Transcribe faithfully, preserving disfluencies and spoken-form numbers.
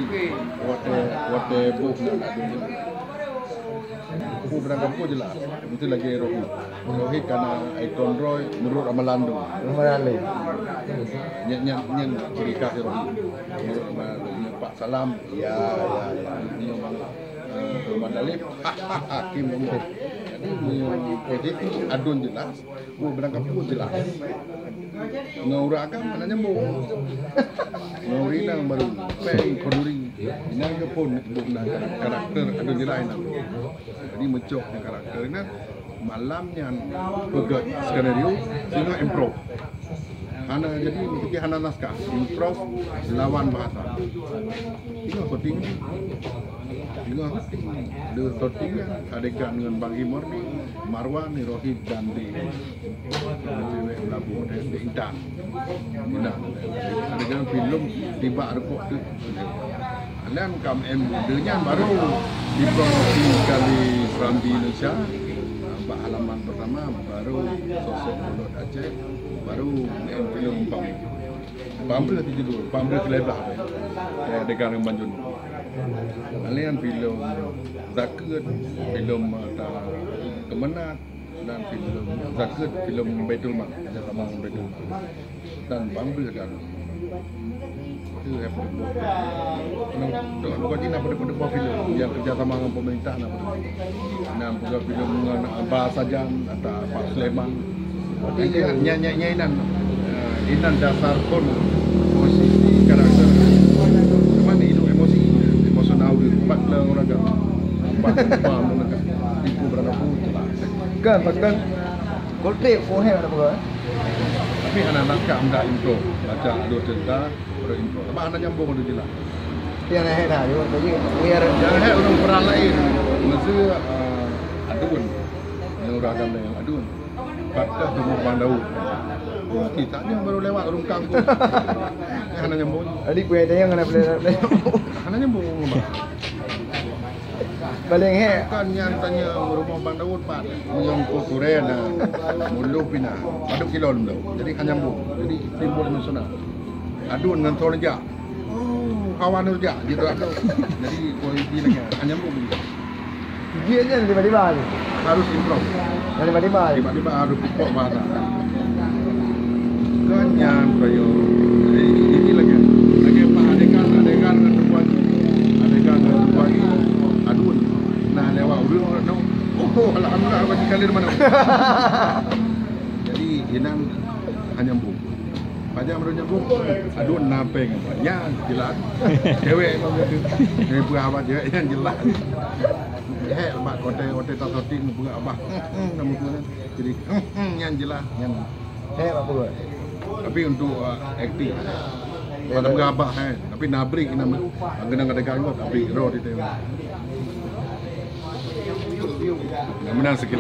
Watèe, watèe boh nan aduen. Peue beurangkapeue jeulaih. Itu lagèe Rohit. Rohit kana ikon droe meunurot ramalan tu. Ramalan lé. Nyan, nyan, nyan ciri khas Rohit. Meunurot ramalan tu. Nyan Pak Salam. Ya, ya, ya. Nyan, eh, Muhammad Dalib. Hakim ngomong. Jadi, meunyoe positif, aduen jeulaih. Peue beurangkapeue jeulaih. Ngon ureueng agam hana nyambung. Ngon ureueng inong baru, péng khanduri. Inong geuphon, buet na karakter aduen jeulaih inong. Jadi meucok di karakter inong, malam nyan peugöt skenario, singoh improv. Hana jadi, meusti hana naskah, improv lawan bahasa. Singoh syuting. Singoh syuting, di syuting nyan adegan ngon Bang Imor ni, Marwan, Rohit dan di Cewek Melabu, di, di Intan. Nah, adegan filem tibak reupok tu. Nyan kam em de nyan baru dipromosi kali Serambi Indonesia. Bak halaman pertama baru sosok Ulot Aceh, baru em filem Umpama. Pamreuh tu judul, pamreuh keuleubah. Eh, adegan ngon Banjun. Laén filem Zakeuet, filem Mata Keumeunat, dan filem Zakeuet, filem Baitul Mal, kerjasama dengan Baitul Mal. Dan pamreuh kan. Itu eh, nang, nang, nang, nang, nang, filem yang kerjasama dengan pemerintah, nang, nang, nang, filem dengan Abah Sajan atau Pak Sulaiman. Nyan, nyan, nyan, nyan inan, eh, inan dasar phôn posisi karakter. Cuman hidup emosi, emosional dia. Empat lah orang kan. Empat, empat, empat, tipu berada pun jelas. Kan, bahkan, Goldtip, oh, hebat apa, eh? Tapi hana naskah, mudah intro. Baca dua cerita, baru intro. Tapi hana nyambung tu jelas. Yang hebat dah, dia buat tadi, biar Yang hebat orang peran lain. Masa, eh, adun. Yang orang agama yang adun. Patah Rumoh Bang Daud. Oh, kita ni baru lewat rungkang tu. Eh, hana nyambung. Tadi pun ada yang hana boleh, boleh. Hana nyambung, Bang. Paling hek. Kan nyan tanya Rumoh Bang Daud, Pak. Meunyoe ko Korea na, mulu pina. Padub kilo lom tu. Jadi, hana nyambung. Jadi, timbul emosional. Adun ngon Thor jak. Oh, hawa nur jak. Jadi, kualiti lagi. Hana nyambung. Dia je tiba-tiba ni. Harus improv. Tiba-tiba ni. Tiba-tiba harus pupuk bahasa. Kan nyan kayu. Jadi, ini lagi. Lagi pak adegan, adegan dengan tuan. Adegan dengan tuan. Adun. Nah, lewat urut, urut, no. Oh, alhamdulillah, bagi kalir mana. Jadi, inang hanya nyambung. Pajak baru nyambung. Adun na péng. Ya, jelas. Cewek apa tu? Dia buat apa cewek yang jelas. Hek, bak kote-kote tak sotik, buat apa? Nama tu kan? Jadi, nyan jelas, nyan. Hek, apa buat? Tapi untuk, uh, akting. Pada berabah, eh. Tapi nabrik nama. Kena kata ganggu, tapi roh dia tengok. Yang menang sekilas.